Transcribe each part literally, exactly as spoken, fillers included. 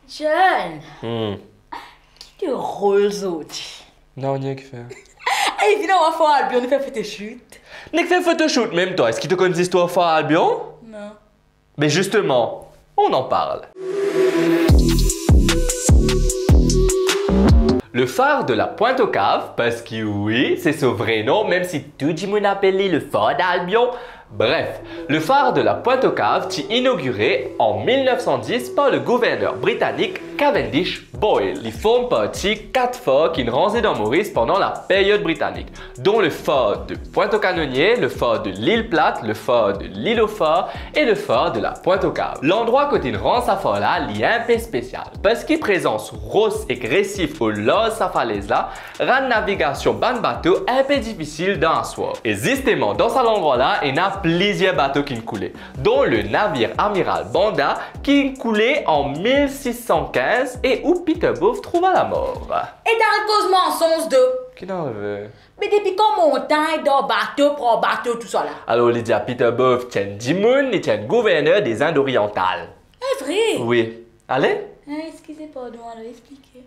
John, hmm, ki to rol zordi? Non, nanye ki fer. Ey, vinn ar Fort Albion, nou fer photoshoot. Nek fer photoshoot mem twa, eski to konn zistwar Fort Albion? Non. Mais justement, on en parle. Le phare de la Pointe-aux-Cavres, parski wi, se so vre nom, mem si tou dimoun apel li le Fort d'Albion. Bref, le phare de la Pointe-aux-Cavres ti inogire an mil nef san dis par le gouverner britanik Cavendish Boyle. Li form parti kat far ki'nn ranze dan Moris pandan laperyod britanik, dont le phare de Pointe-aux-Canonniers, le phare de l'Île Plate, le phare de l'Île aux Phares e le phare de la Pointe-aux-Cavres. Landrwa kot inn ranz sa far la, li inpe spesial, parski prezans ros ek resif olarz sa falez la rann navigasion bann bato inpe difisil dan laswar. E zisteman, dan sa landrwa la, ena plizier bato ki'nn koule, dont le navir amiral Banda, ki'nn koule an mil sis san kinz e ou Peter Both trouva lamor. E dan koz mansonz de? Ki inn arive? Me depi kan montagn dan bato, pran bato, tousala? Alor, li dir a Peter Both ti enn dimoun, li ti enn gouverner de Zinde Oriantal. E vre? Wi. Ale? Eh, eskize, pardon, alor explike.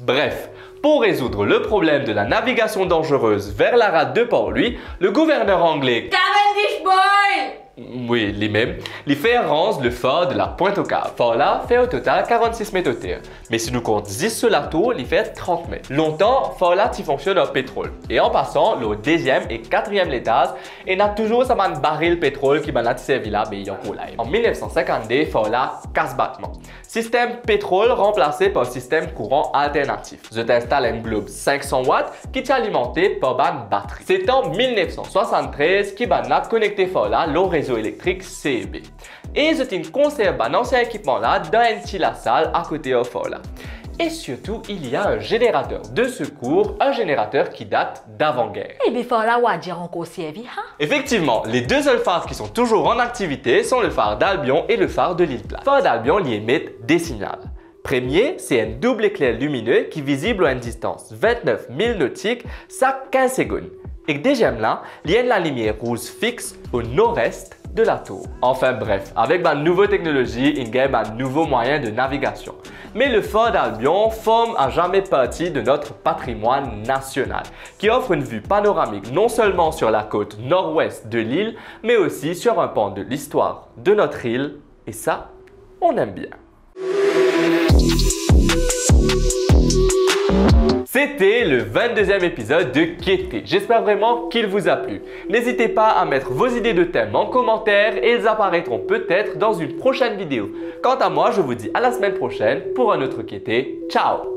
Bref, pour résoudre le problème de la navigation dangereuse vers la rade de Port-Louis, le gouverneur angle Cavendish Boyle, wi, limem, li fer ranz le phare de la Pointe-aux-Cavres. Far la fer o total karannsis met oter, me si nou kont zis so latour, li fer trant met. Lontan, far la ti fonksionn ar petrol, e an pasan, lor deziem e katriem letaz, ena touzour sa bann baril petrol ki bann la ti servi la, be li ankor la. An mil nef san sinkannde, far la kas batman. Sistem petrol ranplase par sistem kouran alternatif. Zot instal enn glob sink san wat ki ti alimante par bann batri. Se an mil nef san swasann-trez ki bann la konekte far la lor rezo elektrik C E B. E zot inn konserv bann ansien ekipman la dan enn ti lasal akote ar far la. Et surtout, il y a un générateur de secours, un générateur qui date d'avant-guerre. Ebe, far la, ou a dir, ankor servi, ha? Effectivement, les deux seuls phares qui sont toujours en activité sont le phare d'Albion et le phare de l'Île Plate. Far d'Albion, li emet de signal. Premie, se enn doub ekler limine ki vizib lor enn distans vintnef mil notik sak kinz segonn. Ek deziem la, li enn lalimier rouz fix o nord-est de latour. Anfin bref, avek bann nouvo teknolozi, inn gagn bann nouvo mwayin de navigasion. Mais le phare d'Albion forme à jamais partie de notre patrimoine national, qui offre une vue panoramique non seulement sur la côte nord-ouest de l'île, mais aussi sur un pan de l'histoire de notre île, et ça, on aime bien. C'était le vingt-deuxième épisode de Kiete. J'espère vraiment qu'il vous a plu. N'hésitez pas à mettre vos idées de thèmes en commentaire et elles apparaîtront peut-être dans une prochaine vidéo. Quant à moi, je vous dis à la semaine prochaine pour un autre Kiete. Ciao!